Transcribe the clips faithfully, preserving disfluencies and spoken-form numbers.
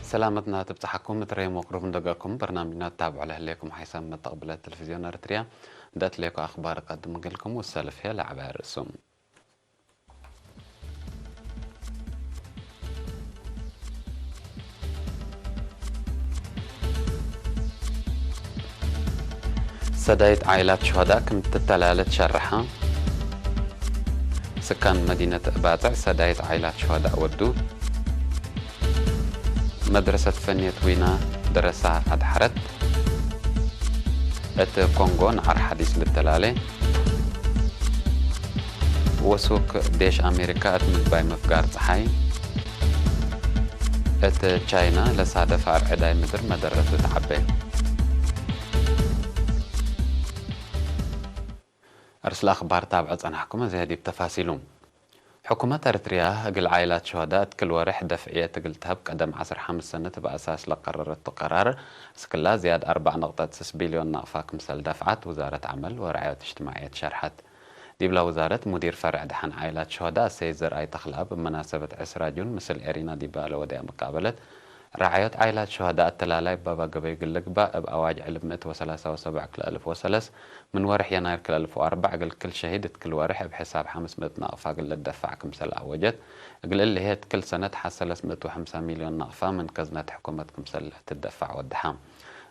ሰላመትና ትብጽሓኩም፣ እት ሬም ወቅሩብ እንደገኩም በርናምጅና ትታብዑ ለህሌኩም ሓይሳም መተቅብለት ቴሌቪዝዮን ኤረትርያ። እንደ እትሌኩ አኽባር ቀድም እግልኩም ወሰልፍ ህዬ ለዐበያ ርእሱም። ሰዳይት ዓኢላት ሹሀዳእ ክም ትተላለየ ትሸረሐ። ስካን መዲነት ባጽዕ ሰዳይት ዓኢላት ሹሀዳእ ወዱ። መድረሰት ፈንየት ዊና ደረሳ አድሐረት። እት ኮንጎ ነዓር ሐዲስ ልተላሌ። ወሱክ ዴሽ አሜሪካ እት ምግባይ ምፍጋር ጸሓይ። እት ቻይና ለሳደፍ አርዕዳይ ምድር መደረቱ ተዐቤ። አርስለ አኽባር ታብዐ ጸናሕኩም፣ አዜ ዲብ ተፋሲሉ። ሕኩመት ኤረትርያ እግል ዓኢላት ሹሀዳእ እት ክል ወሬሕ ደፍዕየት እግል ተሀብ ቀደም ዐስር ሐምስ ሰነት እብ አሳስ ለቀረረቱ ቀራር፣ እስክላ ዝያድ አርበዕ ነቅጠት ስስ ቢልዮን ናቅፋ ክምሰል ደፍዐት ውዛረት ዐመል ወረዕየት እጅትማዕየት ሸርሐት። ዲብላ ውዛረት ሙዲር ፈርዕ ደሐን ዓኢላት ሹሀዳእ ሰይድ ዘርአይ ተኽለአብ እብ መናሰበት ዕስራ ጁን ምስል ኤሪና ዲባ ለወደያ መቃበለት፣ ረዓዮት ዓኢላት ሹሀዳእ አተላላይ እብ ባባ ገበይ እግል ልግባእ እብ አዋጅ ዕልብ ምእት ወሰላሳ ወሰብዕ ክልኤ አልፍ ወሰለስ ምን ወርሕ የናይር ክልኤ አልፍ ወአርበዕ እግል ክል ሸሂድ እት ክል ወርሕ እብ ሕሳብ ሐምስ ምእት ናቅፋ እግል ልትደፋዕ ክምሰል አወጀት። እግል እሊ ህዬ እት ክል ሰነት ሐሰ ሰለስ ምእት ወሐምሳ ሚልዮን ናቅፋ ምን ከዝነት ሕኩመት ክምሰል ትደፋዕ ወደሐ።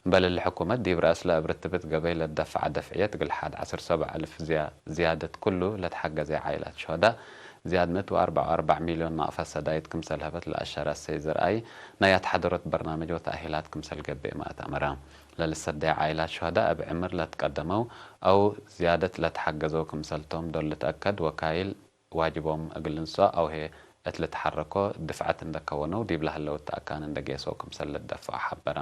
እምበል እሊ ሕኩመት ዲብ ረአስለ እብ ርትብት ገበይ ለትደፈዐ ደፍዕየት እግል ሐድ ዐስር ሰብዕ አልፍ ዝያ-፣ ዝያደት ኩሉ ለትሐገዘ ዓኢላት ሹሀዳእ ዝያድ ምእት ወአርበዕ ወአርበዕ ሚልዮን ናቅፋ ሰዳይት ክምሰል ሀበት ለአሸረ አሰይድ ዘርአይ፣ ናይ አትሐደሮት በርናምጅ ወተአሂላት ክምሰል ገብኤ መ አትአመረ። ለልሰደየ ዓኢላት ሹሀዳእ እብ ዕምር ለትቀደመው አው ዝያደት ለትሐገዘው ክምሰል ቶም ዶል ልትአከድ ወካይል ዋጅቦም እግል ልንሰኦ አው ህዬ እት ልትሐረኮ ድፍዐት እንደ ከወነው ዲብለ ህለው እት አካን እንደ ጌሰው ክምሰል ልትደፈዖ ሐበረ።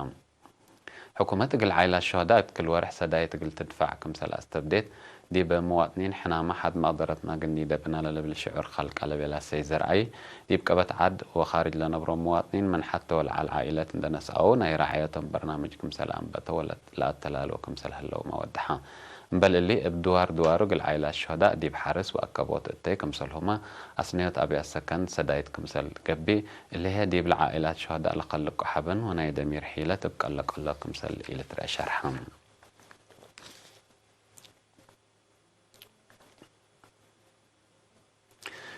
ሕኩመት እግል ዓኢላት ሹሀዳእ እት ክል ወርሕ ሰዳይት እግል ትድፋዕ ክምሰል አስተብዴት፣ ዲብ መዋጥኒን ሕናመ ሐድ መቅደረትና ግኒደ ብነ ለልብል ሽዑር ከልቀ ለቤለ አሰይድ ዘርአይ፣ ዲብ ቀበት ዐድ ወካርጅ ለነብሮ መዋጥኒን ምን ሐቴ ወለዐል ዓኢለት እንደ ነስአው ናይ ረዓየቶም በርናምጅ ክምሰል አንበተ ወለ ለአተላልወ ክምሰል ህለውመ ወደሐ። እምበል እሊ፣ እብ ድዋር ድዋሩ እግል ዓኢላት ሹሀዳእ ዲብ ሐርስ ወአከቦት እተይ ክምሰልሁመ አስነዮት አብያት ሰከን ሰዳይት ክምሰል ገብእ፣ እሊ ህዬ ዲብለ ዓኢላት ሹሀዳእ ለከልቆ ሐበን ወናይ ደሚር ሒለት እብ ቀለቀሎ ክምሰል ኢልትረአ ሸርሐ።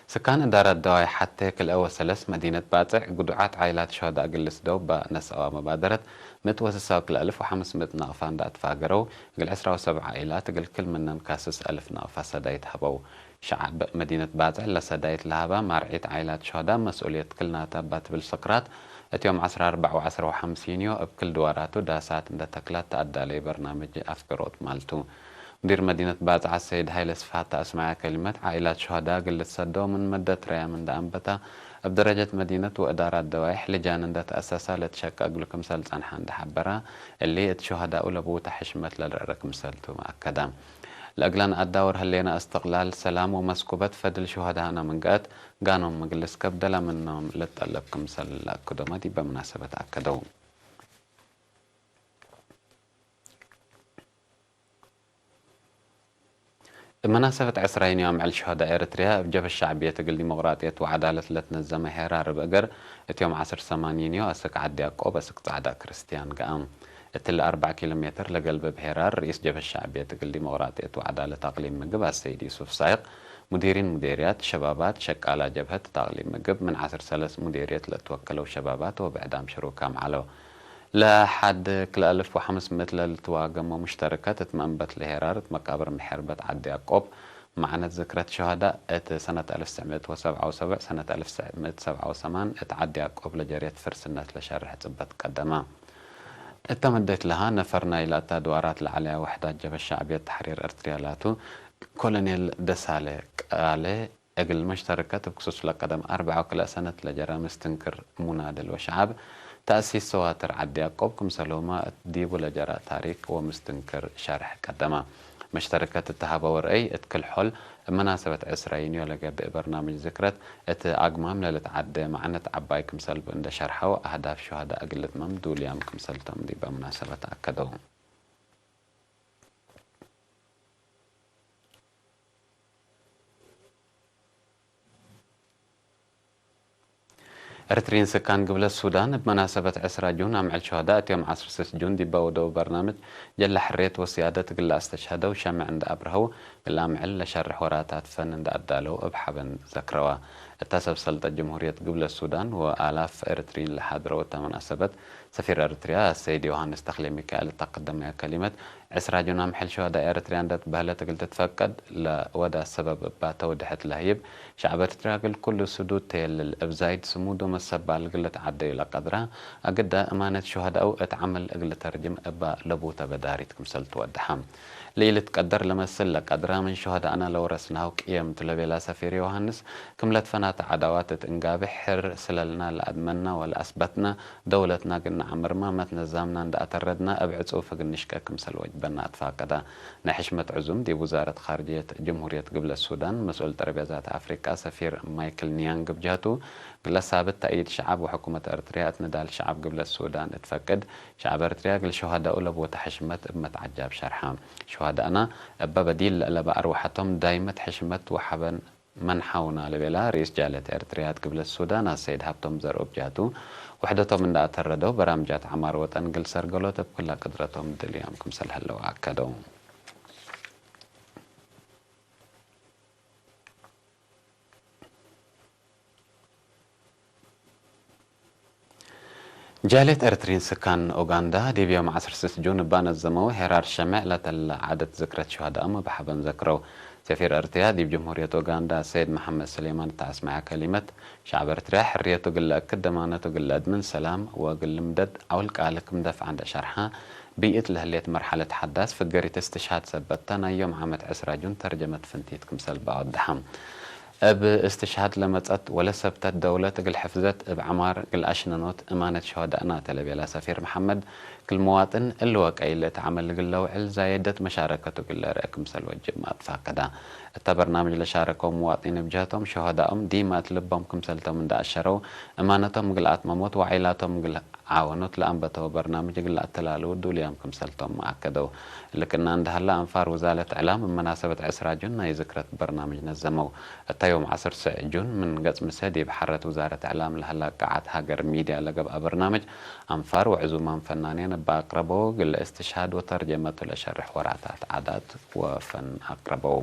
ስካን እዳረት ደዋይ ሐቴ ክልኤ ወሰለስ መዲነት ባጽዕ፣ ግዱዓት ዓኢላት ሹሀዳእ እግል ልስደው እበ ነስአዋ መባደረት፣ ምእት ወስሳ ወክልኤ አልፍ ወሐምስ ምእት ናቅፋ እንደ አትፋገረው፣ እግል ዕስራ ወሰብዕ ዓኢላት እግል ክል ምነን ካስስ አልፍ ናቅፋ ሰዳይት ሀበው። ሸዐብ መዲነት ባጽዕ ለሰዳይት ለሀባ ማርዒት ዓኢላት ሹሀዳእ መስኡልየት ክልናተ እባ ትብል ስክራት፣ እት ዮም ዐስራ አርበዕ ወዐስራ ወሐምስ ዩንዮ እብ ክል ድዋራቱ ዳሳት እንደ ተክላት ተአዳለዩ በርናምጅ አፍገሮት ማልቱ። ሙዲር መዲነት ባጽዕ አሰይድ ሀይለ ስፍሐት ተአስመዐ ከሊመት፣ ዓኢላት ሹሀዳእ እግል ልትሰደው ምን መደት ረያም እንደ አንበታ፣ እብ ደረጀት መዲነት ወእዳራት ደዋይሕ ልጃን እንደ ተአሰሳ ለትሸቀ እግሉ ክምሰል ጸንሐ እንደ ሐበረ፣ እሊ እት ሹሀዳኡ ለብውተ ሕሽመት ለልርአረ ክምሰልቱ አከደ። ለእግለን አዳውር ህሌነ እስትቅላል፣ ሰላም ወመስኩበት ፈድል ሹሀዳእነ ምን ገአት፣ ጋኖም እግል ልስከብ ደለ ምኖም ልትጠለብ ክምሰል ለአክዶመ ዲበ መናሰበት አከደው። እብ መናሰበት ዕስራይን ዮም ዕል ሹሀዳእ ኤረትርያ፣ እብ ጀብሀት ሸዕብየት እግል ዲሞቅራጥየት ወዐዳለት ለትነዘመ ሄራር እብ እግር፣ እት ዮም ዐስር ሰማን ዩንዮ አስክ ዐዲ ያቆብ አስክ ጸዕዳ ክርስትያን ገአም። እትሊ አርበዕ ኪሎ ሜትር ለገልበብ ሄራር፣ ርኢስ ጀብሀት ሸዕብየት እግል ዲሞቅራጥየት ወዐዳለት አቅሊም ምግብ አሰይድ ዩሱፍ ሳይቅ፣ ሙዲሪን ሙዴርያት፣ ሸባባት፣ ሸቃላ ጀብሀት እት አቅሊም ምግብ፣ ምን ዐስር ሰለስ ሙዴርየት ለትወከለው ሸባባት ወብዕዳም ሽሩካም ዐለው። ለሐድ ክልኤ አልፍ ወሐምስ ምእት ለልትዋገሞ ሙሽተረከት እት መንበት ለሄራር እት መቃብር ምሕርበት ዐዲ ያቆብ፣ መዕነት ዝክረት ሹሀዳእ እት ሰነት አልፍ ትስዕ ምእት ወሰብዓ ወሰብዕ ሰነት አልፍ ትስዕ ምእት ሰብዓ ወሰማን እት ዐዲ ያቆብ ለጀርየት ፍርስነት ለሸርሕ ጽበት ቀደመ። እተ መደት ለሃ ነፈር ናይለ እተ አድዋራት ለዐለያ ወሕዳት ጀብሀት ሸዕብየት ተሕሪር ኤርትርያ ላቱ፣ ኮሎኔል ደሳለ ቃለ፣ እግል መሽተረከት እብ ክሱስ ለቀደም አርበዕ ወክልኤ ሰነት ለጀረ ምስትንክር ሙናድል ወሸዐብ ተእሲስ ሰዋትር ዐዲ ያቆብ ክምሰልሁመ እት ዲቡ ለጀረ ታሪክ ወምስትንክር ሸርሕ ቀደመ። መሽተርከት እት ሀበው ርአይ፣ እት ክል ሖል እብ መናሰበት ዕስራ ዩንዮ ለገብእ በርናምጅ ዝክረት፣ እት አግማም ለልትዓደ መዕነት ዐባይ ክምሰል እንዴ ሸርሐው፣ አህዳፍ ሹሀዳእ እግል ልትመም ዱልያም ክምሰልቶም ዲበ መናሰበት አከደው። ኤረትርዪን ስካን ግብለት ሱዳን፣ እብ መናሰበት ዕስራ ጁን አምዕል ሹሀዳእ እት ዮም ዐስር ስስ ጁን ዲበ ወደው በርናምጅ ጀለ ሕርየት ወስያደት እግል ለአስተሽሀደው ሸምዕ እንዴ አብርሀው፣ እግል አምዕል ለሸርሕ ወራታት ፈን እንዴ አዳለው እብ ሐበን ዘክረዋ። እተ ሰብ ሰልጠት ጅምሁርየት ግብለት ሱዳን ወአላፍ ኤረትርዪን ለሓድረው እተ መናሰበት፣ ሰፊር ኤረትርያ አሰይድ ዮሃንስ ተክሌሚካኤል እተ ቀደመየ ከሊመት፣ ዕስራ ጁን አምዕል ሹሀዳእ ኤረትርያ እንዴ ትበህለት እግል ትትፈቀድ ለወዳ ሰበብ እባ ተውድሐት ለህይብ፣ ሸዐብ ኤረትርያ እግል ኩሉ ስዱድ ተየልል፣ እብ ዛይድ ስሙዱ መሰባል እግል ልትዓደዩ ለቀድራ፣ አግዳ እማነት ሹሀዳኡ እት ዐመል እግል ልተርጅም እባ ለቡተ በዳሪት ክምሰል ትወደሐ። ለኢልትቀደር ለመስል ለቀድራ ምን ሹሀዳእና ለወረስናሁ ቅየም ቱ ለቤላ ሰፊር ዮሃንስ፣ ክም ለትፈናተ ዐዳዋት እት እንጋብሕ ሕር ስለልና ለአድመና ወለአስበትና፣ ደውለትና እግል ነዐምርመ መትነዛምና እንዴ አተረድና እብ ዕጹፍ እግል ንሽቀ ክምሰል ወጅበና አትፋቀዳ። ናይ ሕሽመት ዕዙም ዲብ ውዛረት ካርጅየት ጅምሁርየት ግብለት ሱዳን፣ መስኡል ጠረቤዛት አፍሪቃ ሰፊር ማይክል ኒያንግ እብ ጀህቱ፣ እግለ ሳብት ተእይድ ሸዐብ ወሕኩመት ኤረትርያ እት ንዳል ሸዐብ ግብለት ሱዳን እት ፈቅድ፣ ሸዐብ ኤረትርያ እግል ሹሀዳኡ ለቦተ ሕሽመት እብ መትዐጃብ ሸርሐ። ሹሀዳእና እበ በዲል ለአለበ አርወሐቶም ዳይመት ሕሽመት ወሐበን መንሐውና ለቤላ ርኢስ ጃልየት ኤረትርያት ግብለት ሱዳን አሰይድ ሀብቶም ዘርኡ እብ ጀህቱ፣ ውሕደቶም እንዴ አተረደው በራምጃት ዐማር ወጠን እግል ሰርገሎት እብ ክለ ቅድረቶም ድልያም ክምሰል ህለው አከደው። ጃልየት ኤረትርዪን ስካን ኡጋንዳ፣ ዲብ ዮም ዐስር ስስ ጁን እባ ነዘመው ሄራር ሸምዕ ለተለ ዓደት ዝክረት ሹሀዳኦም እብ ሐበን ዘክረው። ሰፊር ኤረትርያ ዲብ ጅምሁርየት ኡጋንዳ ሰይድ መሐመድ ሱሌማን እተ አስመዐ ከሊመት፣ ሸዐብ ኤረትርያ ሕርየቱ እግል ለአክድ፣ ደማነቱ እግል ለአድምን፣ ሰላም ወእግል ልምደድ ዐውል ቃልክ ምደፍዐ እንዴ ሸርሐ፣ ብይእት ለህሌት መርሐለት ሐዳስ ፍገሪት እስትሽሃድ ሰበት ተ፣ ናይ ዮም ዓመት ዕስራ ጁን ተርጀመት ፍንቲት ክምሰል በ አወደሐ። እብ እስትሽሃድ ለመጸት ወለሰብተት ደውለት እግል ሕፍዘት እብ ዐማር እግል አሽነኖት እማነት ሸሆዳእና ተ ለቤላ ሰፊር መሐመድ፣ ክል መዋጥን እሊ ወቀይ ለእት ዐመል እግል ለውዕል ዛየደት መሻረከቱ እግል ለርአ ክምሰል ወጅብ መ አትፋቀዳ። እተ በርናምጅ ለሻረከው መዋጢን እብ ጀህቶም ሸሆዳኦም ዲመ እት ልቦም ክምሰልቶም እንደ አሸረው፣ እማነቶም እግል አትመሞት ወዓይላቶም እግል ዓወኖት ለአንበተው በርናምጅ እግል ለአተላልዉ ዱልያም ክምሰልቶም አከደው። እሊ ክእነ እንደ ሀለ፣ አንፋር ውዛለት እዕላም እብ መናሰበት ዕስራ ጁን ናይ ዝክረት በርናምጅ ነዘመው። እተ ዮም ዐስር ስዕ ጁን ምን ገጽ ምሰ ዲብ ሐረት ውዛረት እዕላም ለሀላ ቀዓት ሀገር ሚድያ ለገብአ በርናምጅ፣ አንፋር ወዕዙማም ፈናንየን እበ አቅረበው እግል እስትሽሃድ ወተርጀመቱ ለሸርሕ ወራታት ዓዳት ወፈን አቅረበው።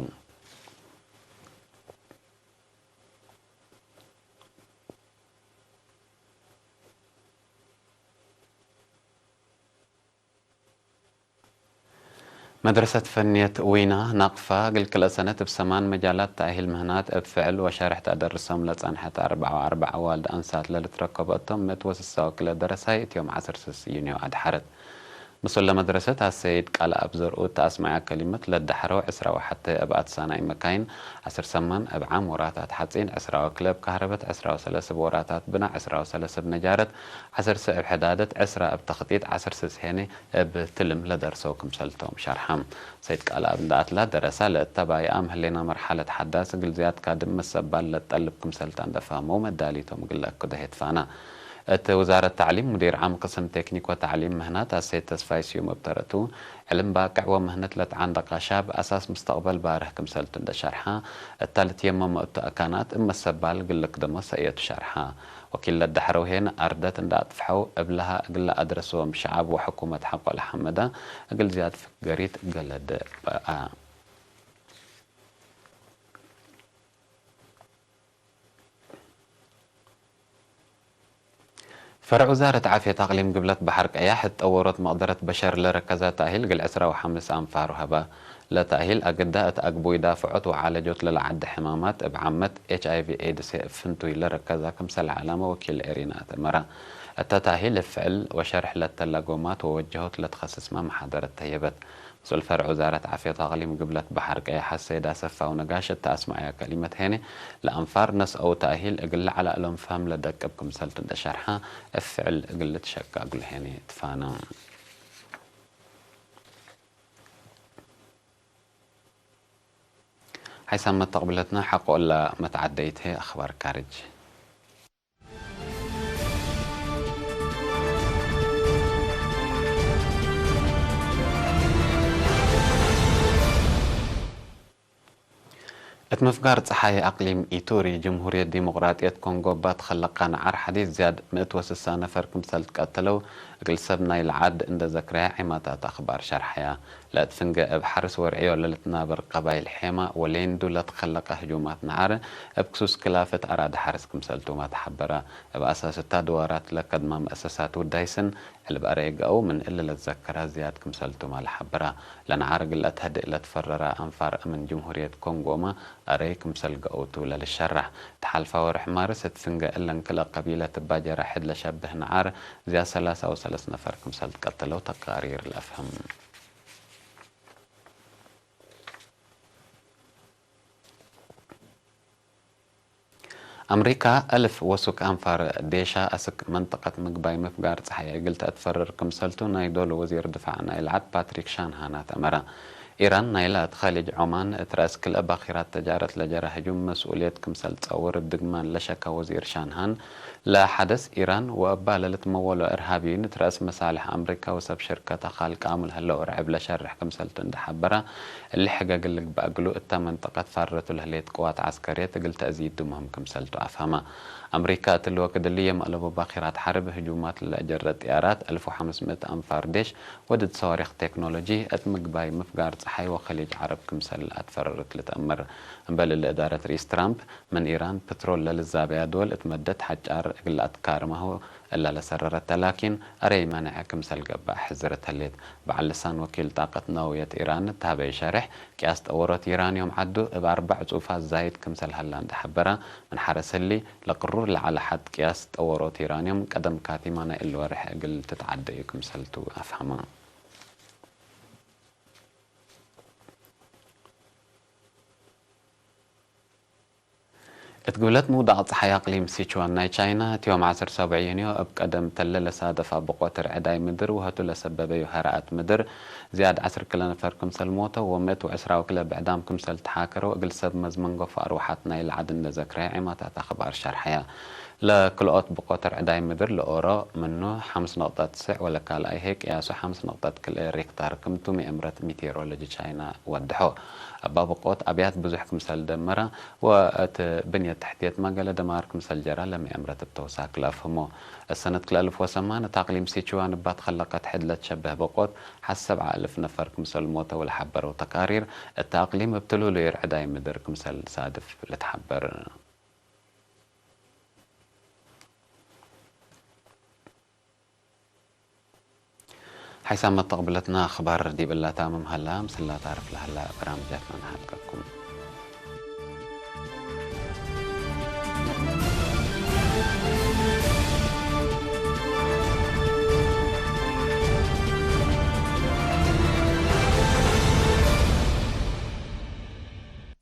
መድረሰት ፈንየት ዊና ናቅፋ፣ እግል ክልኤ ሰነት እብ ሰማን መጃላት ተእሂል ምህናት እብ ፍዕል ወሸርሕ ተአደርሶም ለጸንሐት አርበዕ ወአርበዕ አዋልድ አንሳት ለልትረከቦ እቶም ምእት ወስሳ ወክልኤ ደረሳይ፣ እት ዮም ዐስር ስስ ዩንዮ አድሐረት። ምስል ለመድረሰት አሰይድ ቃልአብ ዘርኡ እተ አስመዐ ከሊመት፣ ለደሐረው ዕስራ ወሐቴ እብ አትሳናይ መካይን፣ ዐስር ሰማን እብ ዓም ወራታት ሐጺን፣ ዕስራ ወክልኤ እብ ካህረበት፣ ዕስራ ወሰለስ እብ ወራታት ብናእ፣ ዕስራ ወሰለስ እብ ነጃረት፣ ዐስር ስዕ እብ ሕዳደት፣ ዕስራ እብ ተክጢጥ፣ ዐስር ስስ ሄኔ እብ ትልም ለደርሰው ክምሰልቶም ሸርሐ። ሰይድ ቃልአብ እንደ አትላ፣ ደረሳ ለእተ ባይአም ህሌና መርሐለት ሐዳስ እግል ዝያድ ካድም መሰባል ለትጠልብ ክምሰልታ እንደ ፈህመው፣ መዳሊቶም እግል ለአክዶ ሄትፋና። እት ውዛረት ተዕሊም ሙዲር ዓም ቅስም ቴክኒክ ወተዕሊም ምህናት አሰይድ ተስፋይ ስዩም እብ ተረቱ፣ ዕልም ባቅዕ ወምህነት ለተዓንደቀ ሻብ አሳስ ሙስተቅበል ባርህ ክምሰልቱ እንደ ሸርሐ፣ እተ ልትየመሞ እቱ አካናት እብ መሰባል እግል ልክደሞ ሰእየቱ ሸርሐ። ወኪል ለደሐረው ሄን አርደት እንደ አጥፍሐው እብልሃ እግል ለአድረሶም ሸዐብ ወሕኩመት ሐቆ ለሐመደ እግል ዝያድ ፍገሪት ገለደ በአ። ፈርዕ ውዛረት ዓፍየት አቅሊም ግብለት በሐር ቀያሕ እት ጠወሮት መቅደረት በሸር ለረከዘ ተእሂል እግል ዕስራ ወሐምስ አንፋሩ ሀበ። ለተእሂል አግዳ እት አግቡይ ዳፍዖት ወዓለጆት ለለዐደ ሕማማት እብ ዓመት ኤች አይ ቪ ኤድስ እብ ፍንቱይ ለረከዘ ክምሰል ዐላመ ወኪል ኤሪና አተመረ። እተ ተእሂል እብ ፍዕል ወሸርሕ ለተለ ጎማት ወወጀሆት ለትከስስመ መሓደረት ተህየበት። መስኡል ፈርዕ ውዛረት ዓፍየት አቅሊም ግብለት በሐር ቀያሕ አሰይድ አሰፋው ነጋሽ እተ አስመዐየ ከሊመት ሄኔ፣ ለአንፋር ነስአው ተእሂል እግል ለዐለ እሎም ፈህም ለደቅብ ክምሰልቱ እንደ ሸርሐ፣ እብ ፍዕል እግል ልትሸቀ እግሉ ሄኔ ትፋነ። ሓይሳም መተቅብለትና ሐቆ እለ መትዓደይት ህይ አኽባር ካርጅ። እት ምፍጋር ጸሓይ አቅሊም ኢቱሪ፣ ጅምሁርየት ዲሞቅራጥየት ኮንጎ እባ ትከለቃ ነዓር ሐዲስ ዝያድ ምእት ወስሳ ነፈር ክምሰል ትቀተለው እግል ሰብ ናይለ ዐድ እንደ ዘክረየ ዔማታት አኽባር ሸርሐያ። ለእት ፍንገ እብ ሐርስ ወርዕዮ ለልትናበር ቀባይል ሔማ ወሌንዱ ለትከለቀ ህጁማት ነዓር እብ ክሱስ ክላፈት አራድ ሐርስ ክምሰልቱመ ተሐበረ። እብ አሳስ እታ ድዋራት ለከድማ መአሰሳት ውዳይስን ዕልብ አረይ ገአው ምን እሊ ለትዘከረ ዝያድ ክምሰልቱመ ለሐበረ። ለነዓር እግል ለአትሀድእ ለትፈረረ አንፋር እምን ጅምሁርየት ኮንጎመ አረይ ክምሰል ገአውቱ ለልሸራሕ። ተሓልፋ ወርሕ ማርስ እት ፍንገ እለን ክልኤ ቀቢለት እባ ጀራሕድ ለሸብህ ነዓር ዝያድ ሰላሳ ወሰለስ ነፈር ክምሰል ትቀተለው ተቃሪር ለአፍህም። አምሪካ፣ አልፍ ወሱክ አንፋር ዴሻ አስክ መንጠቀት ምግባይ ምፍጋር ጸሓይ እግል ተአትፈርር ክምሰልቱ ናይ ዶል ወዚር ድፋዕ ናይለ ዐድ ፓትሪክ ሻንሃን አትአመረ። ኢራን ናይለ እት ከሊጅ ዖማን እት ረአስ ክልኤ ባኪራት ተጃረት ለጀረ ህጁም መስኡልየት ክምሰል ትጸውር እብ ድግማን ለሸከ ወዚር ሻንሃን፣ ለሐደስ ኢራን ወእባ ለልትመወሎ እርሃብዩን እት ረአስ መሳልሕ አምሪካ ወሰብ ሽርከተ ካልቃሙ ለህለው ርዕብ ለሸርሕ ክምሰልቱ እንዴ ሐበረ፣ እሊ ሕገ እግል ልግበእ እግሉ እተ መንጠቀት ፋረቱ ለህሌት ቅዋት ዐስከርየት እግል ተአዝይዱ ምህም ክምሰልቱ አፍሀመ። አምሪካ እትሊ ወክድ እሊ የም አለቡ ባኪራት ሐርብ ህጁማት ለለአጀረ ጥያራት አልፍ ወሐምስ ምእት አንፋር ዴሽ ወድድ ሰዋሪክ ቴክኖሎጂ እት ምግባይ ምፍጋር ጸሓይ ወከሊጅ ዐረብ ክምሰል አትፈረረት ልትአመር። እምበል እሊ እዳረት ርኢስ ትራምፕ ምን ኢራን ፕትሮል ለልዛበያ ድወል እት መደት ሐጫር እግል ለአትካርማሁ እላ ለሰረረተ ላኪን አረይ መነዐ ክምሰል ገብአ ሕዝረት ህሌት። በዐል ልሳን ወኪል ጣቀት ነውየት ኢራን እት ሀበዩ ሸሬሕ፣ ቅያስ ጠወሮት ዩራንዮም ዐዱ እብ አርበዕ ጹፋት ዛይድ ክምሰል ሀላ እንዴ ሐበረ፣ ምን ሐረስ ህሊ፣ ለቅሩር ለዐለ ሐድ ቅያስ ጠወሮት ዩራንዮም ቀደም ካቲመ ናይ እሊ ወርሕ እግል ትትዓደዩ ክምሰልቱ አፍሀመ። እት ግብለት ምውዳቅ ጸሓይ አቅሊም ሲችዋን ናይ ቻይና፣ እት ዮም ዐስር ሰብዕ ዩንዮ እብ ቀደም ተለ ለሳደፋ ብቆት ርዕዳይ ምድር ወህቱ ለሰበበዩ ሀረአት ምድር፣ ዝያድ ዐስር ክለ ነፈር ክምሰል ሞተው ወምእት ወዕስራ ወክለ ብዕዳም ክምሰል ተሓከረው እግል ሰብ መዝ መንገፎ አርወሓት ናይለ ዐድ እንዴ ዘክረየ ዔማታት አኽባር ሸርሐየ። ለክልኦት ብቆት ርዕዳይ ምድር ለኦሮ ምኑ ሐምስ ነቅጠት ትስዕ ወለካልኣይ ህይ ቅያሱ ሐምስ ነቅጠት ክልኤ ሬክታር ክምቱ መኤምረት ሚቴሮሎጂ ቻይና ወደሖ። እባ ብቆት አብያት ብዙሕ ክምሰል ደመረ ወእት ብንየት ተሕትየት መገለ ደማር ክምሰል ጀራ ለመኤምረት እብ ተውሳክ ለአፍህሞ። እሰነት ክልኤ አልፍ ወሰማን እት አቅሊም ሲችዋን እባ ትከለቀት ሕድ ለትሸበህ ብቆት ሐሰብ አልፍ ነፈር ክምሰል ሞተው ለሐበረው ተቃሪር፣ እት አቅሊም እብ ትሉሉይ ርዕዳይ ምድር ክምሰል ሳድፍ ልትሐበር። ሓይሳም መተቅብለትና አኽባር ዲብ እላ ታምም ሀላ፣ ምስላ ታርፍ ለሀላ በራምጃትና ነሓልቀኩም።